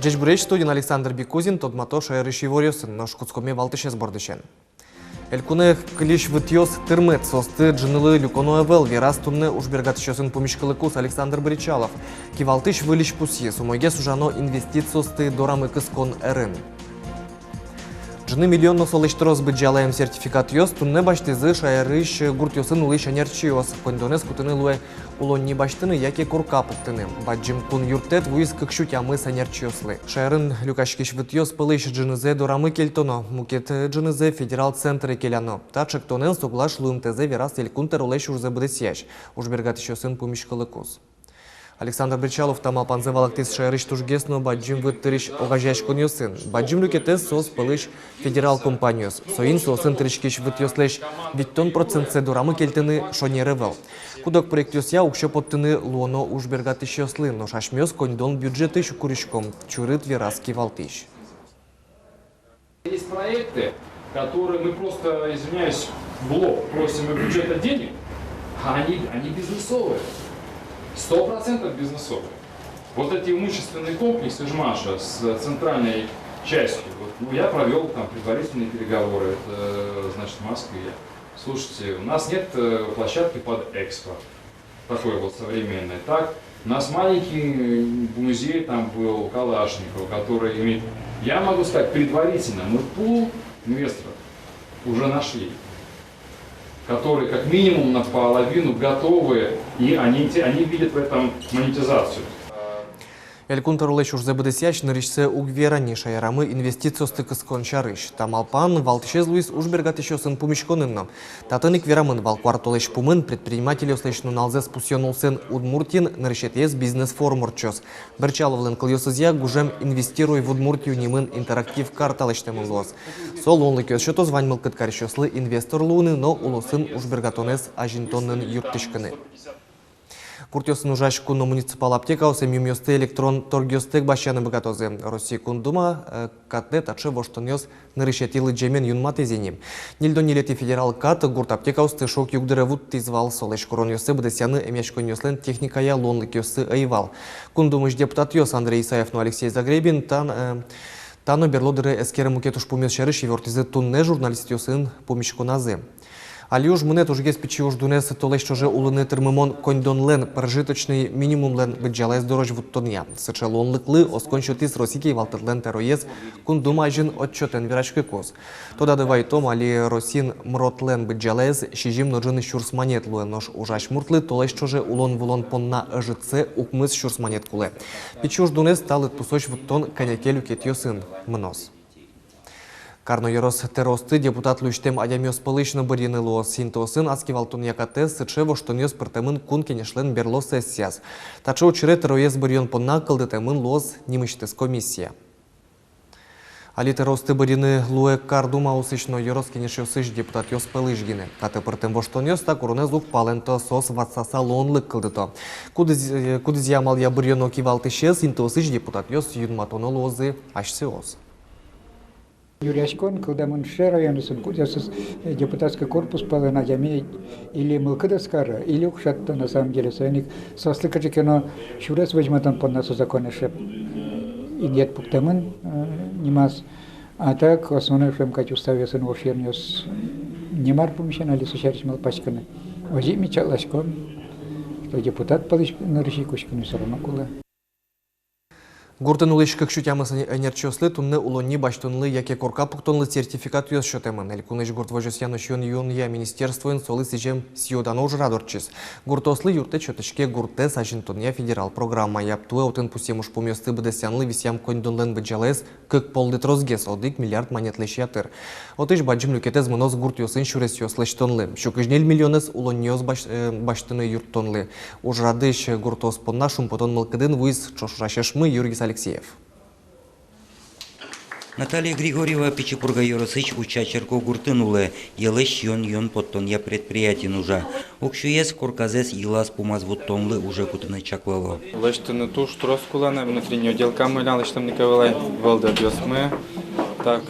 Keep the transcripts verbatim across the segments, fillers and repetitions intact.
Ӟечбуресь! Студиын Александр Бикузин. Тодмато шаерысь иворъёсын. Нош кутскомы валтӥсез бордысен. Элькунэ кылись вытъёс тырмыт, соосты ӝынылы люконо ӧвӧл, вераз туннэ ужбергатӥсьёсын пумиськылыкуз Александр Бречалов. Кивалтӥсь выльысь пусйиз: умойгес ужано инвестициосты дорамы кыскон ӧрын. Ӝыны миллион но солэсь трос быдӟалаем сертификатъёс туннэ басьтӥзы шаерысь гуртъёсын улӥсь ӧнерчиос. Коньдонэз кутыны луэ улонни басьтыны яке корка пуктыны. Бадӟым кун юрттэт вуиз кык сю тямыс ӧнерчиослы. Шаерын люкаськись вытъёс пӧлысь ӝынызэ дорамы кельтоно, мукет ӝынызэ федерал центре келяно. Та ӵектонэн соглаш луымтэзэ вераз Элькун тӧролэсь ужзэ быдэсъясь, ужбергатӥсьёсын пумиськылыкуз. Александр Бречалов та малпанзэ валэктӥз шаерысь тужгес но бадӟым выт тырись огазеяськонъёсын. Бадӟым люкетэз соос пӧлысь федерал компаниос. Соин соосын тыриськись вытъёслэсь витьтон процентсэ дорамы кельтыны шонер ӧвӧл. Куд-ог проектъёсъя уксё поттыны луоно ужбергатӥсьёслы, нош асьмеос коньдон бюджетысь куриськом, чурыт вераз кивалтӥсь. Есть проекты, которые мы просто, извиняюсь, в лоб просим у бюджета денег, а они, они бизнесовые. Сто процентов бизнесовые. Вот эти имущественные комплексы Ижмаша с центральной частью. Вот, ну, я провёл там предварительные переговоры, это, значит, в Москве. Слушайте, у нас нет, э, площадки под экспо. Такой вот современный. Так, у нас маленький музей там был, Калашникова, который имеет, я могу сказать, предварительно мы пул инвесторов уже нашли, которые как минимум наполовину готовы, и они, те- они видят в этом монетизацию. Элькун тӧролэсь ужзэ быдэсъясь нырысьсэ уг вера ни шаерамы инвестициосты кыскон сярысь. Та малпан валтӥсез луиз ужбергатӥсьёсын пумиськонын но. Татын ик верамын вал: куартолэзь пумын предпринимательёслэсь нуналзэс пусъён улсын Удмуртиын нырысетӥез бизнес-форум ортчоз. Бречаловлэн кылъёсызъя, гужем «Инвестируй в Удмуртию» нимын интерактив карта лэсьтэмын луоз. Со луонлыкъёс сётоз вань мылкыд карисьёслы инвестор луыны но улосын ужбергатонэз азинтонын юрттӥськыны. Гуртъёсын ужась кун но муниципал аптекаос эмъюмъёсты электрон торгъёстэк басьяны быгатозы. Россия Кун Дума, э, катэ таӵе воштонъёс нырысетӥ лыдӟемен юнматӥз ини. Ньыльдон ньылетӥ федерал кат гурт аптекаосты шок югдыре вуттӥз вал, солэсь куронъёссэ быдэсъяны эмъяськонъёслэн техникая луонлыкъёссы ӧй вал. Кун Думаысь депутатъёс Андрей Исаев но Алексей Загребин тан-, э, та но берло дыре эскерем мукет ужпумъёс сярысь ивортӥзы туннэ журналистъёсын пумиськоназы. Али уж мынэ тужгес пичи уждунэз толэзь ӵоже улыны тырмымон коньдонлэн прожиточный минимумлэн быдӟалаез дорозь вуттонъя. Сыӵе луонлыклы оскон сётӥз Россия Кивалтэтлэн тӧроез Кун Дума азьын отчётэн вераськыкуз. Тодады вайтом, али Россиын МРОТлэн быдӟалаез сизьым но ӝыны сюрс манет луэ, нош ужась муртлы толэзь ӵоже улон-вылон понна ӧжытсэ укмыс сюрс манет кулэ. Пичи уждунэз та лыдпусозь вуттон кӧня ке люкетъёсын мыноз. Кар но ёрос тӧроосты депутат луисьтэм адямиос пӧлысь но бырйыны луоз. Интыосын ас кивалтонъя катэ сыӵе воштонъёс пыртэмын Кун Кенешлэн берло сессияз. Таӵе учыре тӧроез бырйон понна кылдытэмын луоз нимысьтыз комиссия. Али тӧроосты бырйыны луэ Кар Думаосысь но ёрос кенешъёсысь депутатъёс пӧлысь гинэ. Катэ пыртэм воштонъёс та куронэз уг палэнто, соос ватсаса луонлык кылдыто. Кудӥз-, э, кудӥзъя амалъя бырйоно кивалтӥсез, интыосысь депутатъёс юнматоно луозы асьсэос. Нюръяськон кылдэмын сыӵе районъёсын, кудъёсыз, э, депутатской корпус пӧлын адями или мылкыд ӧз кары, или уг шедьто, на самом деле. Соин ик соослы кыӵе ке но сюрес возьматон понна со законэ шеп инъет пуктэмын, э, нимаз. А так, основной шуэм кадь, уставъёсын вошъёнъёс немар пумысен али со сярысь малпаськыны. Озьы ик ми чакласьком, что депутат пӧлысь нырысь ик учкыны всё равно кулэ. Гуртын улӥсь кык сю тямыс ӧнерчиослы туннэ улонни басьтонлы яке корка пуктонлы сертификатъёс сётэмын. Элькунысь гурт возёсъя но сиён-юонъя министерствоын солы сӥзем сӥё-дано ужрад ортчиз. Гуртоослы юрттэт сётӥське гуртэз азинтонъя федерал программая. Туэ отын пусъем ужпумъёсты быдэсъянлы висъям коньдонлэн быдӟалаез кык поллы тросгес, одӥг миллиард манетлэсь ятыр. Отысь бадӟым люкетэз мыноз гуртъёсын сюресъёс лэсьтонлы. Сю кызь ньыль миллионэз улонниос бась-, э, басьтыны юрттонлы. Ужрадысь гуртоос понна шумпотон мылкыдын вуиз ӵош ужасьмы Юргис Алексеев. Наталья Григорьева Пичи Пурга ёросысь Уча черкогуртын улэ, йӧлэсь сиён-юон поттонъя предприятиын ужа. Уксёез, корказэс йылаз-пумаз вуттонлы уже кутыны чакло. Лэсьтыны туж трос кулэ на, внутренний отделкамы милям лэсьтэмын ке вылай, вылды ӧдъёсмы, так,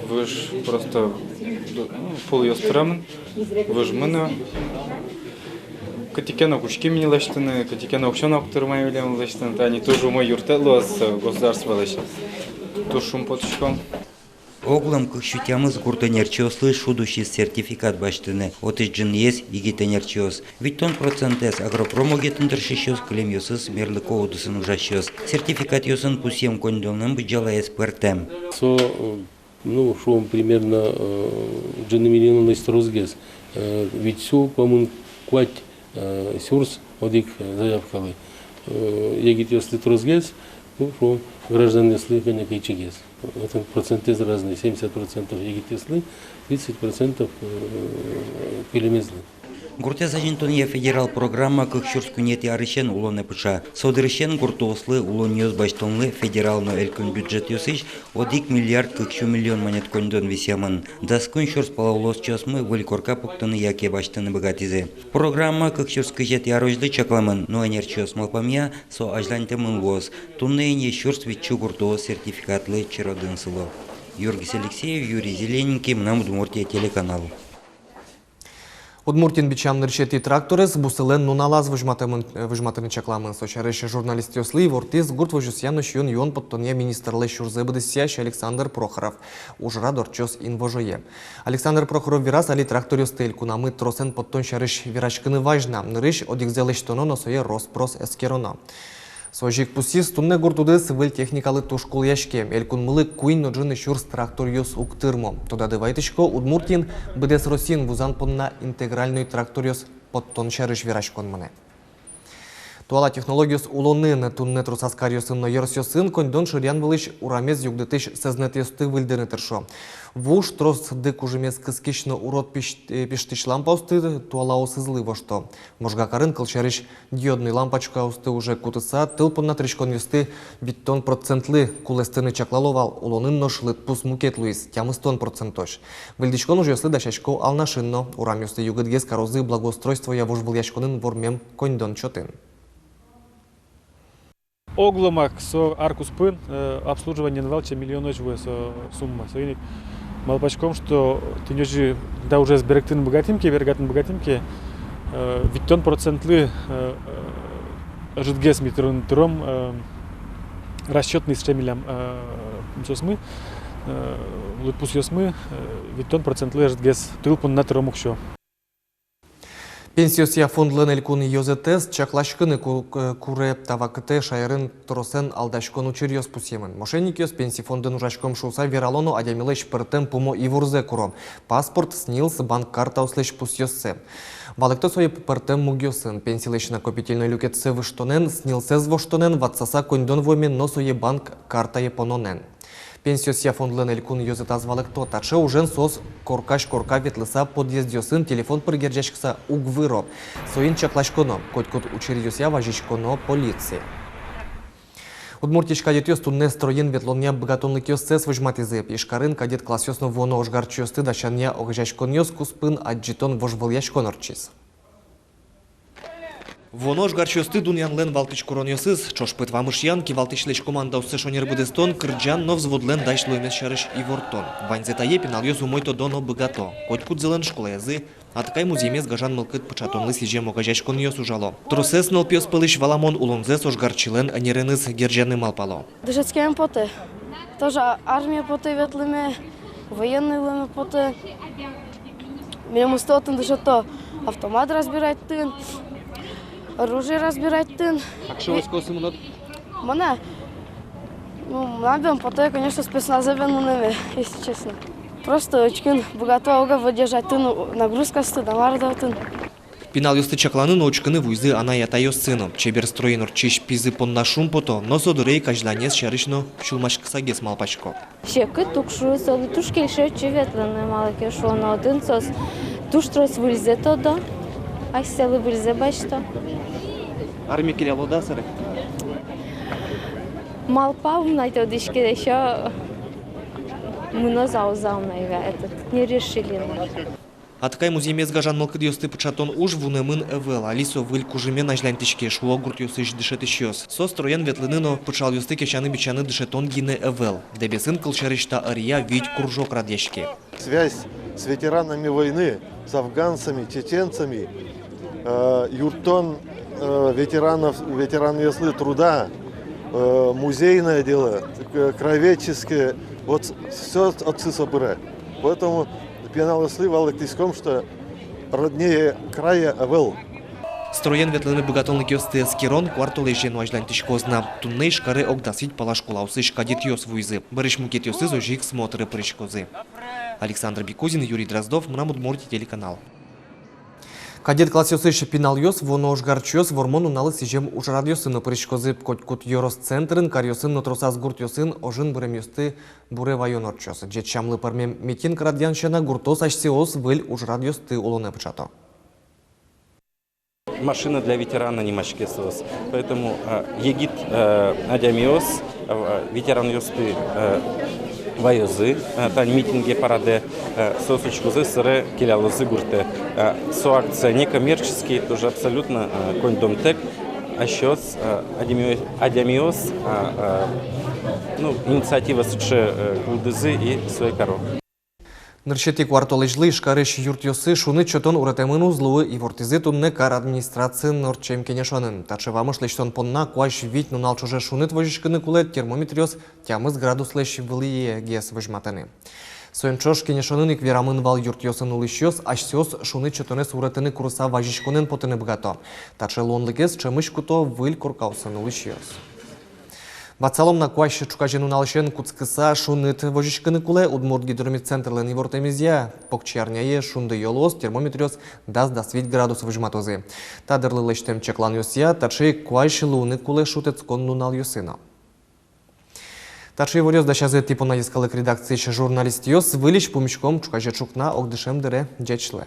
выж просто, ну, пулъёс тырамын, выжмы но. Кытӥ ке но кутским ини лэсьтыны, кытӥ ке но уксё но уг тырмы милем лэсьтыны, тани туж умой юрттэт луоз государстволэсь. Туж шумпотӥськом. Оглом кык сю тямыс гурт ӧнерчиослы шуд усиз сертификат басьтыны. Отысь ӝыныез — егит ӧнерчиос. Витьтон процентэз агропром огъетын тыршисьёс, кылемъёсыз — мерлыко удысын ужасьёс. Сертификатъёсын пусъем коньдонлэн быдӟалаез пӧртэм. Со, э, ну, шуом, примерно, э, ӝыны миллионлэсь тросгес. Э, вить сю, по-моему, куать, э, сюрс одӥг, э, заявкалы. Э, егитъёслы тросгес, ну, шуом, гражданъёслы кӧня ке ичигес. Отын процентэз разный, семьдесят процентов егитъёслы, тридцать процентов, э, кылемезлы. Гуртэз азинтонъя федерал программа кык сюрс куинетӥ арысен улонэ пыӵа. Со дырысен гуртоослы улонниос басьтонлы федерал но элькун бюджетъёсысь одӥг миллиард кык сю миллион манет коньдон висъямын. Дас куинь сюрс пала улосчиосмы выль корка пуктыны яке басьтыны быгатӥзы. Программа кык сюрс кызетӥ арозьлы чакламын, но ӧнерчиос малпамъя, со азьланьтэмын луоз. Туннэ ини сюрс витьсю гуртоос сертификатлы черодын сыло. Юргис Алексеев, Юрий Зелененький, «Мынам Удмуртие» телеканал. Удмуртиын бичам нырысетӥ тракторез бусылэн нуналаз возьматэмын, э, возьматыны чакламын. Со сярысь журналистъёслы ивортӥз гурт возёсъя но сиён-юон поттонъя министрлэсь ужзэ быдэсъясь Александр Прохоров. Ужрад ортчоз инвожое. Александр Прохоров вераз, али тракторъёсты элькунамы тросэн поттон сярысь вераськыны вазь на. Нырысь одӥгзэ лэсьтоно но сое рос-прос эскероно. Со озьы ик пусйиз: туннэ гурт удыс выль техникалы туж кулэяське. Элькунмылы куинь но ӝыны сюрс тракторъёс уг тырмо. Тодады вайытӥсько, Удмуртиын быдэс Россиын вузан понна интегральной тракторъёс поттон сярысь вераськон мынэ. Туала технологиос улонын. Туннэ трос каръёсын но ёросъёсын коньдон шыръян вылысь урамез югдытӥсь сӧзнэтъёсты выльдыны тыршо. Вуж трос ды кужымез кыскись но урод пиш-, э, пиштӥсь лампаосты туалаосызлы вошто. Можга карын, кылсярысь, диодной лампочкаосты уже кутыса, тыл понна тыриськонъёсты витьтон процентлы кулэстыны чаклало вал. Улонын нош лыдпус мукет луиз, тямыстон процентозь. Выльдӥськон ужъёслы дасясько Алнашын но. Урамъёсты югытгес карозы благоустройствоя вожвылъяськонын вормем коньдон чотын. Огломак со ар куспын, э, обслуживание но вал, чем миллионозь вуэ со сумма. Соин ик малпаськом, что тӥни озьы, да, ужез берыктыны быгатӥм ке, берыктыны быгатӥм ке, э, витьтон процентлы, э, э, ӧжытгес ми тыром, тыром, э, расчётный сыӵе милям, э, мусосмы, э, лыдпусъёсмы, э, витьтон процентлы ӧжытгес тыл понна тыром уксё. Пенсиосъя фондлэн элькун ёзэтэз чакласькыны ку-, к-, куре. Та вакытэ шаерын тросэн алдаськон учыръёс пусъемын. Мошенникъёс пенси фондын ужаськом шуыса верало но адямилэсь пӧртэм пумо иворзэ куро: паспорт, снилс, банк картаослэсь пусъёссэ. Валэкто сое пӧртэм мугъёсын: пенсилэсь накопительной люкетсэ выжтонэн, снилсэз воштонэн, ватсаса коньдон вуэмен но сое банк картае пононэн. Пенсиосъя фондлэн элькун ёзэтаз валэкто: таӵе ужен соос коркась корка ветлыса, подъездъёсын телефон пыр герӟаськыса уг выро. Соин чакласьконо: котькуд учыръёсъя вазиськоно полицие. Удмуртиысь кадетъёс туннэ строен ветлонъя быгатонлыкъёссэс возьматӥзы. Ижкарын кадет классъёс но вуоно ожгарчиосты дасянъя огазеяськонъёс куспын адӟытон-вожвылъяськон ортчиз. Вуоно ожгарчиосты дунъянлэн валтӥсь куронъёсыз — ӵошпыт вамышъян, кивалтӥсьлэсь командаоссэ шонер быдэстон, кырӟан но взводлэн дась луэмез сярысь ивортон. Ваньзэ тае пиналъёс умой тодо но быгато. Котькудзылэн школаязы атыкай музъемез гажан мылкыд пыӵатонлы сӥзем огазеяськонъёс ужало. Тросэз нылпиос пӧлысь, валамон, улонзэс ожгарчилэн ӧнереныз герӟаны малпало. Дышетскеме потэ. Тоже а-, армие потэ ветлэме, военной луэме потэ. Милемыз отын дышето автомат разбирать тыны, оружие разбирать тыны. А кыӵе войскоосы мынод? Мынам? Ну, мынам бен потэ, конечно, спецназэ бен мынэме, если честно. Просто учкыны быгато уго выдержать тыны нагрузкаосты, да мар да отын. Пиналъёсты чакланы но учкыны вуизы анай-атайёссы но. Чебер строен ортчись пизы понна шумпото, но со дыре ик азьланез сярысь но сюлмаськысагес малпасько. Секыт уг шуы, солы туж кельше отчы ветлыны, малы ке шуоно, отын соос туж трос выльзэ тодо, асьсэлы выльзэ басьто. Армие келялод-а, сэрэ? Малпа ум на тодӥське, ещё мыноз-а, уз-а ум на, этот, не решили на. Атыкай музъемез гажан мылкыдъёсты пыӵатон уж вунэмын ӧвӧл, али со выль кужымен азьланьтӥське, шуо гуртъёсысь дышетӥсьёс. Со строен ветлыны но пыӵалъёсты кесяны-бичаны дышетон гинэ ӧвӧл. Дэбесын, кылсярысь, та ӧръя вить кружок радъяське. Связь с ветеранами войны, с афганцами, чеченцами, Э, юрттон, э, ветеранов, ветеранъёслы труда, э, музейное дело, э, краеведческое, вот всё отчы со пыре. Поэтому пиналъёслы валэктӥськом, что роднее края ӧвӧл. Строен ветлыны быгатонлыкъёсты эскерон куартолэзе но азьланьтӥськоз на. Туннэ Ижкаре ог дас вить пала школаосысь кадетъёс вуизы. Бӧрысь мукетъёсыз озьы ик смотре пыриськозы. Александр Бекузин, Юрий Дроздов, «Мынам Удмуртие» телеканал. Кадет классъёсысь пиналъёс, вуоно ожгарчиос Вормон нуналлы сӥзем ужрадъёсы но пыриськозы. Котькуд ёрос центрын, каръёсын но тросаз гуртъёсын ожын быремъёсты буре ваён ортчоз. Ӟеч сямлы пӧрмем митинг радъян сяна, гуртъёс асьсэос выль ужрадъёсты улонэ пыӵато. «Машина для ветерана» нимаське соос. Поэтому, э, егит, э, адямиос, э, ветеранъёсты, э, ваёзы, э, тань митинге, параде, э, соос учкозы, собере келялозы гуртэ. Э, со акция некоммерческий, тоже абсолютно, э, коньдонтэк. Асьсэос, э, адями-, адямиос, э, э, ну, инициатива сыӵе, э, кылдӥзы и сое каро. Нырысетӥ куартолэзьлы Ижкарысь юртъёсы шуныт сётон уретэмын уз луы, ивортӥзы туннэ кар администрациын ортчем кенешонын. Таӵе вамыш лэсьтон понна куазь вить нунал ӵоже шуныт возиськыны кулэ, термометръёс тямыс градуслэсь вылӥегес возьматыны. Соин ӵош кенешонын ик верамын вал, юртъёсын улӥсьёс асьсэос шуныт сётонэз уретыны курыса вазиськонэн потыны быгато. Таӵе луонлыкез ӵемысь куто выль коркаосын улӥсьёс. Ватсалом на, куазь ӵуказе нуналысен кутскыса шуныт возиськыны кулэ. Удмурт гидрометцентрлэн ивортэмезъя, покчиарняе шундыё луоз, термометръёс дас-дас вить градус возьматозы. Та дырлы лэсьтэм чакланъёсъя, таӵе куазь луыны кулэ шутэтскон нуналъёсы но. Таӵе иворъёс дасязы тӥ понна йӧскалык редакциысь журналистъёс. Выльысь пумиськом ӵуказе ӵукна огдышем дыре. Ӟеч луэ.